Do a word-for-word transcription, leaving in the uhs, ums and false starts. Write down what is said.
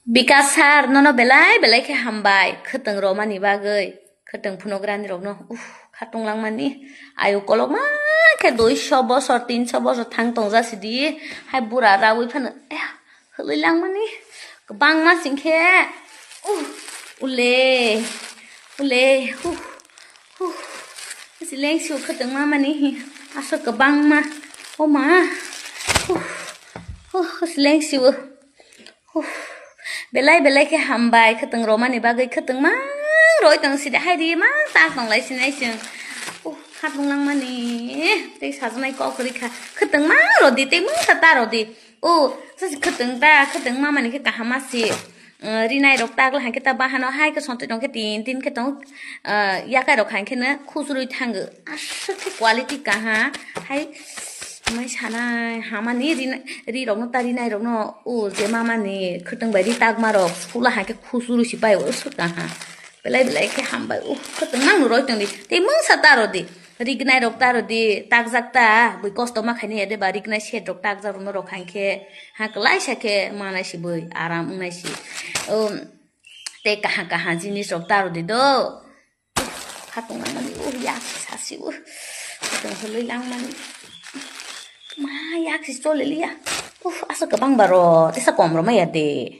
Bikas sir, nono belai belai khe hambai, khwtwng romani bagwi, khwtwng phunugrani rokno, uff, khatung langmani, ayu kolokma khe duiso bosor, tinso bosor thang tongjak sidi, hai bura rawi phano, eh, hului langmani, kwbangma sing khe, uh, ule, ule, huh, huh, sileng siu khwtwng mamani hi, aswk kwbangma, o ma, huh, huh, sileng siu. Huh. Belai belai khe hambai, khwtwng romani bagwi khwtwng mang roi tong sidi, hai ri mang tak tong lai sinai chwng. Uh, khatung langmani, tei sajwnai kok kwrwi kha. Khwtwng mang rodi, tei mungsa ta rodi. Uh, sasi khwtwng ta, khwtwng mamani khe kaham ma si. Uh, rinai rok tak lai khe ta bahano hai khe sontwi tong khe tin tin khe tong. Uh, yakai rok hai khe no khusrwi thango. Aswk khe quality kaha. Hai, mai sanai, hamani ri, ri rokno ta rinai rokno, o je mamani khwtwng bai ri takma rok, sula hai khe khusuru si pai, o swk kaha. Belai belai khe hambai, o khwtwng nang roi tong di. Tei mungsa ta rodi. Ri gnai rok ta rodi, takjak ta, bui kosto ma khaini ya de ba ri gnai set rok takjak rokno rok hai khe, ha kwlai sa khe manai si bui, aram wngnai si. O, tei kaha kaha jinis rok ta rodi do. Khatung langmani, uh, yak sasi, uh. Khatung hului langmani. Ma, yak si chole liya. Uh, asa kwbang baro, tesa kom roma ya de.